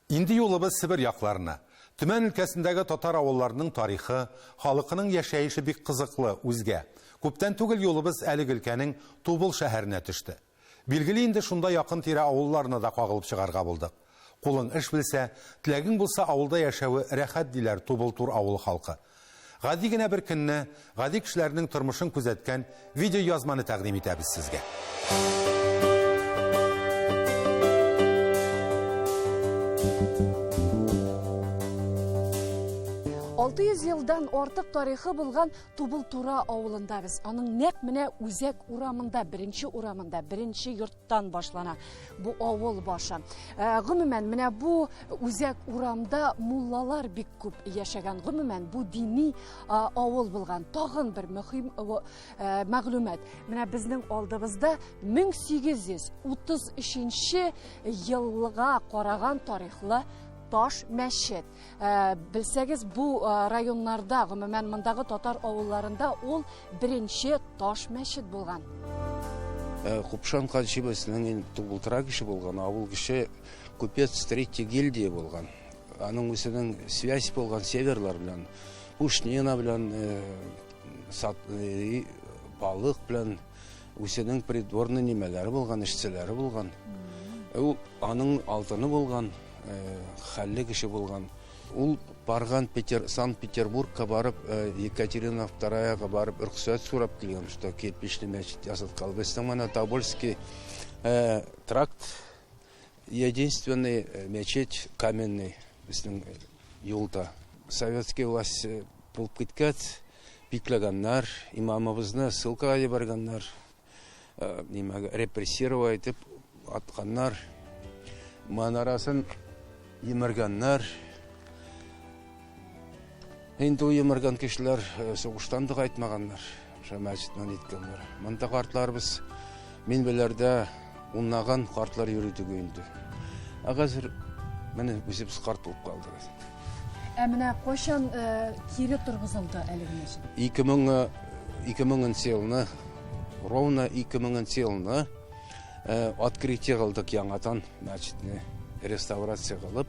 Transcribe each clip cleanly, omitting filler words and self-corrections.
Инде юлыбыз Себер якларына. Төмән өлкәсендәге татар авылларының тарихы, халыкының яшәеше бик кызыклы, үзгә. Күптән түгел юлыбыз әлеге өлкәнең Тубыл шәһәренә төште. Билгеле инде шунда якын-тирә авылларына да кагылып чыгарга булдык. Кулың эш белсә, теләгең булса авылда яшәве рәхәт диләр Тубыл-Тур авылы халкы. Гади генә бер көнне, гади кешеләрнең тормышын күзәткән видеоязманы тәкъдим итәбез сезгә. 600 елдан артык тарихы булган Тубыл-Тура авылында без. Аның нәкъ менә үзәк урамында, беренче урамында, беренче йорт тан башлана бу авыл башы. Э, гомумән, менә бу үзәк урамда муллалар бик күп яшәгән. Гомумән, бу дини авыл булган. Тагын бер мөһим э, мәгълүмат. Менә безнең алдыбызда 1833 елга караган тарихлы таш мәчет. Э, белсәгез, бу э, районнарда, гомумән, мондагы татар авылларында ул беренче таш мәчет булган. Э, Купшан Канчибасының инде тубылтыра кеше булган, авыл кеше купец третьей гильдии булган. Аның үзенең связь булган северлар белән, пушнина белән, сат, балык белән үзенең придворный нимәләре булган, эшчеләре булган. Ул аның алтыны булган, хәлле кеше булган. Ул барган Петер, Санкт-Петербургка барып, Екатерина Втораяга барып рөхсәт сорап килгән, что кирпичный мәчет ясаткалы. Безнең менә Тобольский тракт единственный мечеть каменный безнең юлда. Советский власть булып киткәч, бикләгәннәр, имамыбызны ссылкага җибәргәннәр, нимәгә репрессировать итеп атканнар, манарасын емергәннәр. Инде ул емергән кешеләр сугыштан да кайтмаганнар, шул мәчетнән иткәннәр. Монда картларыбыз, мин беләрдә унлаган картлар йөри түгел инде. Ә хәзер менә үзебез карт булып калдык. Ә менә кайчан кире торгызылды әлеге мәчет? 2000 елны, ровно 2000 елны открытие кылдык яңадан мәчетне, реставрация кылып.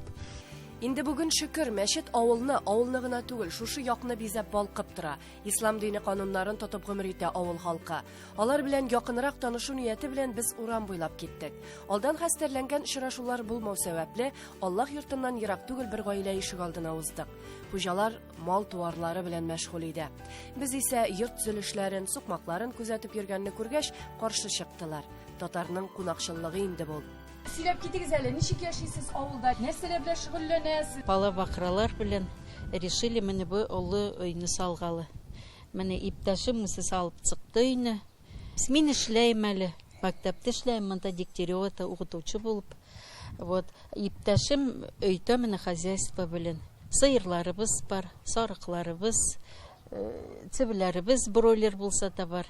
Инде бүген шөкер, мәчет авылны, авылны гына түгел, шушы якны бизәп балкып тора. Ислам дине кануннарын тотып гомер итә авыл халкы. Алар белән якынрак танышу нияте белән без урам буйлап киттек. Алдан хәстәрләнгән очрашулар булмау сәбәпле, Аллаһ йортыннан ерак түгел бер гаилә ишегалдына уздык. Хуҗалар мал-туарлары белән мәшгуль иде. Без исә йорт төзелешләрен, сукмакларын күзәтеп йөргәнне күргәч, каршы чыктылар. Татарның кунакчыллыгы инде бу. Сөйләп китегез әле, ничек яшисез авылда, нәрсәләр белән шөгыльләнәсез? Бала бакралар белән решили менә бу олы өйне салгалы. Менә иптәшем үзе салып чыкты өйне. Мин эшләем әле, мәктәптә эшләем, монда Дегтяревада укытучы булып. Вот, иптәшем өйдә менә хозяйство белән. Сыерларыбыз бар, сарыкларыбыз, цебеләребез, бройлер булса да бар.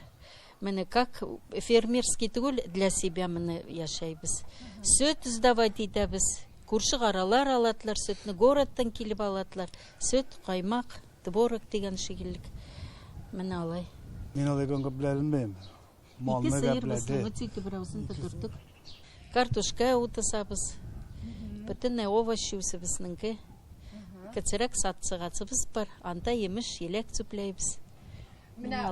Менә как фермерский түгел, для себя менә яшәйбез. Сөт сдавать итәбез. Күрше каралар аладылар сөтне, городтан килеп аладылар. Сөт, каймак, творог дигән шикеллек. Менә алай. Мин алай күп белә белмим. Ике сыер безнең, үте берәүсен тотырдык. Картошка утысабыз. Бөтенләй овощи үзебезнеңке. Кечерәк сад чыгасыбыз бар. Анда емеш, еләк чүпләйбез. Менә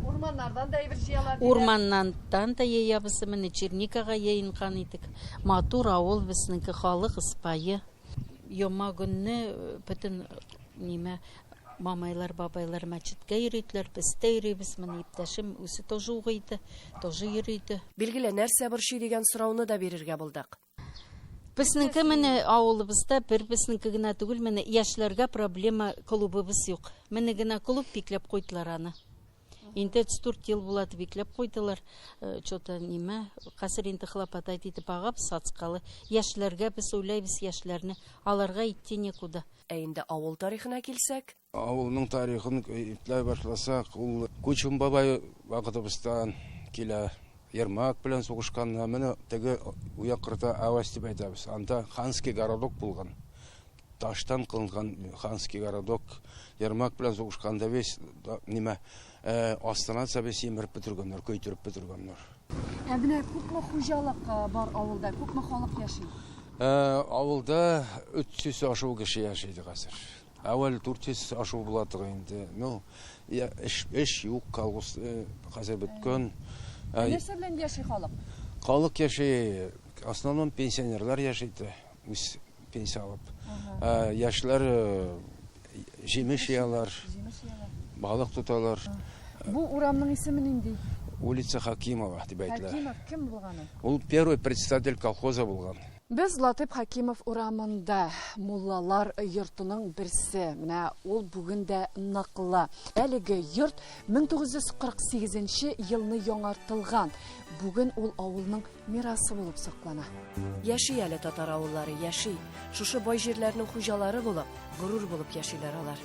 урманнардан да әйбер җыялар. Урманнан да җыябыз, менә черникага җыенган идек. Матур авыл безнеңке, халык ыспайы. Йома көнне бөтен нимә мамайлар, бабайлар мәчеткә йөриләр, без дә йөрибез. Менә иптәшем үзе тоже укыйды, тоже йөрийде. Билгеле, нәрсә борчый дигән сорауны да бирергә булдык. Безнеңке менә авылыбызда бер безнеңке генә түгел, менә яшьләргә проблема клубыбыз юк. Менә генә клуб бикләп куйдылар аны. Инде 34 ел булады бикләп куйдылар. Что-то нимә, хәзер инде хлопотать итеп агабыз сацкалы. Яшьләргә без уйлайбыз яшьләрне, аларга идти некуда. Ә инде авыл тарихына килсәк? Авылның тарихын ипләй башласак, ул Кучум бабай вакытыбыздан килә. Ермак белән сугышканнар. Менә теге уякырда Авась дип әйтәбез. Анда ханский городок булган. Таштан кылынган ханский городок. Ермак белән сугышканда весь нимә астына весь емереп бетергәннәр, көйдереп бетергәннәр. Ә менә күпме хуҗалык бар авылда, күпме халык яши? Авылда 300 ашу кеше яши иде хәзер. Әүвәл 400 ашу була торган инде. Ну, эш, эш юк, колхоз хәзер беткән. Нәрсә белән яши халык? Халык яши, в основном пенсионерлар яши иде, үз пенсия алып. Яшьләр җимеш җыялар, балык тоталар. Бу урамның исеме нинди? Улица Хакимова дип әйтелә. Хакимов кем булган ул? Ул первый председатель колхоза булган. Без Латыйп Хакимов урамында, муллалар йортының берсе. Менә ул бүген дә ныклы. Әлеге йорт 1948 нче елны яңартылган. Бүген ул авылның мирасы булып саклана. Яши әле татар авыллары, яши. Шушы бай җирләрнең хуҗалары булып, горур булып яшиләр алар.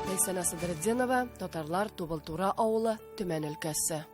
Ләйсәнә Садретдинова, Татарлар, Тубылтура авылы, Төмән өлкәсе.